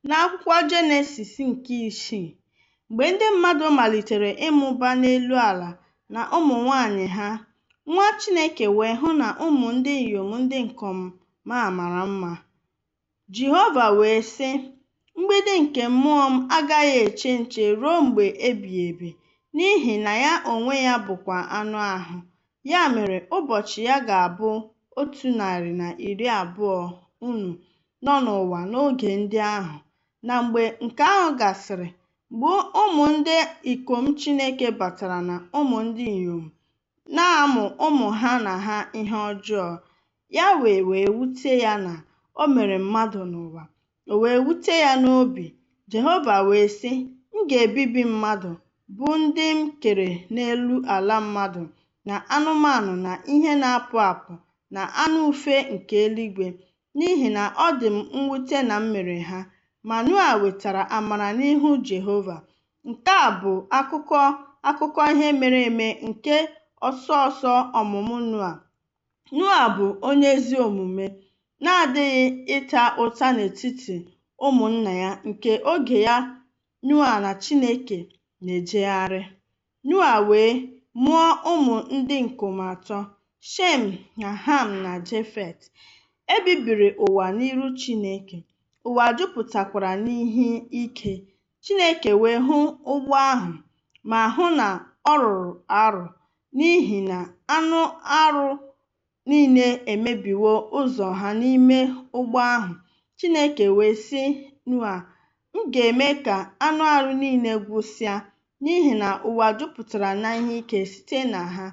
N'akwụkwọ Jenesis nke isii, mgbe ndị mmadụ malitere ịmụba n'elu ala na ụmụ nwanyị ha, nwa Chineke wee hụ na ụmụ ndị inyom ndị ikom a mara mma. Jehova wee sị, Mgbidi nke mmụọ m agaghị eche nche ruo mgbe ebighị ebi, n'ihi na ya onwe ya bụkwa anụ ahụ, ya mere ụbọchị ya ga-abụ 120. Unu nọ n'ụwa n'oge ndị ahụ, na mgbe nke ahụ gasịrị, mgbe ụmụ ndị ikom Chineke batara na ụmụ ndị inyom, na-amụ ụmụ ha na ha ihe ọjọọ. Yahweh wee wute ya na o mere mmadụ n'ụwa, o wee wute ya n'obi. Jehova wee sị, M ga-ebibi mmadụ, bụ ndị m kere n'elu ala mmadụ na anụmanụ na ihe na-apụ apụ na anụ ufe nke eluigwe, n'ihi na ọ dị m mwute na m mere ha. Ma Noa nwetara amara n'ihu Jehova. Nke a bụ akụkọ akụkọ ihe mere eme nke ọsọ ọsọ ọmụmụ Noa. Noa bụ onye ezi omume, na-adịghị ịta ụta n'etiti ụmụnna ya nke oge ya. Noa na Chineke na-ejegharị. Noa wee mụọ ụmụ ndị ikom atọ, Shem na Ham na Jefet. E bibiri ụwa n'iru Chineke, ụwa jupụtakwara n'ihe ike. Chineke wee hụ ụgbọ ahụ, ma hụ na ọ rụrụ arụ, n'ihi na anụ arụ niile emebiwo ụzọ ha n'ime ụgbọ ahụ. Chineke wee sị Noa, M ga-eme ka anụ arụ niile gwụsịa, n'ihi na ụwa jupụtara na ihe ike site na ha.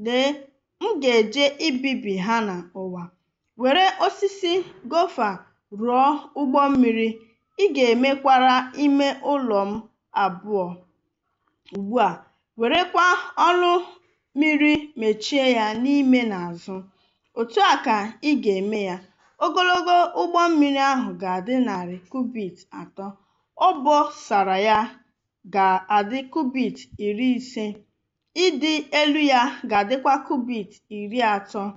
Lee, m ga-eje ibibi ha na ụwa. Were osisi gofa rụọ ụgbọ mmiri, ị ga-emekwara ime ụlọ m abụọ ugbu a, werekwa ọnụ mmiri mechie ya n'ime na azụ. Otu a ka ị ga-eme ya. Ogologo ụgbọ mmiri ahụ ga-adị 100 kubit 3, obosara ya ga-adị kubit 50, ịdị elu ya ga-adịkwa kubit 30.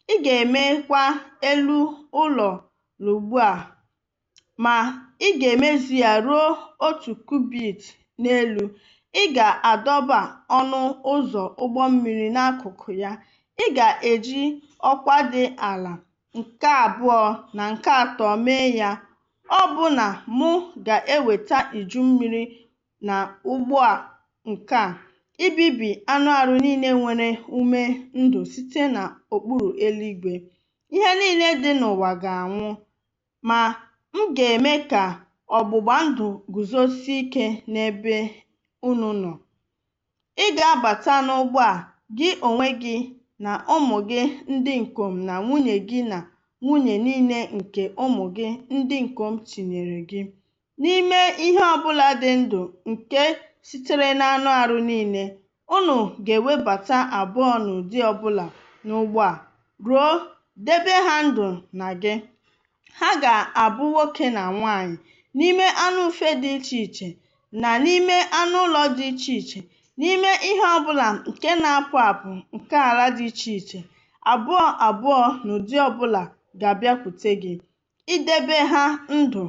Ị ga-emekwa elu ụlọ ugbu a, ma ị ga-emezu ya ruo 1 kubit n'elu. Ị ga-adọba ọnụ ụzọ ụgbọ mmiri n'akụkụ ya. Ị ga-eji ọkwa dị ala nke abụọ na nke atọ mee ya. Ọ bụ na mụ ga-eweta iju mmiri na ụgbọ nke a, ibibi anụ arụ niile nwere ume ndụ site n'okpuru eluigwe. Ihe niile dị n'ụwa ga-anwụ, ma m ga-eme ka ọgbụgba ndụ guzosie ike n'ebe unu nọ. Ị ga-abata n'ụgbọ a, gị onwe gị na ụmụ gị ndị ikom na nwunye gị na nwunye niile nke ụmụ gị ndị ikom tinyere gị. N'ime ihe ọbụla dị ndụ nke sitere n'anụ arụ niile, unu ga-ewebata abụọ n'ụdị ọbụla n'ụgbọ a, ruo debe ha ndụ na gị. Ha ga-abụ nwoke na nwanyị. N'ime anụ ufe dị iche iche, na n'ime anụ ụlọ dị iche iche, n'ime ihe ọbụla nke na-apụ apụ nke ala dị iche iche, abụọ abụọ n'ụdị ọbụla ga-abịakwute gị, idebe ha ndụ.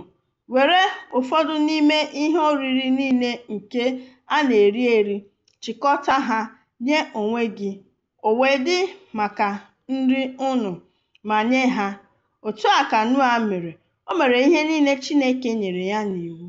Were ụfọdụ n'ime ihe oriri niile nke a na-eri eri, chịkọta ha nye onwe gị, o wee dị maka nri unu, ma nye ha. Otu a ka Noa mere. O mere ihe niile Chineke nyere ya n'iwu.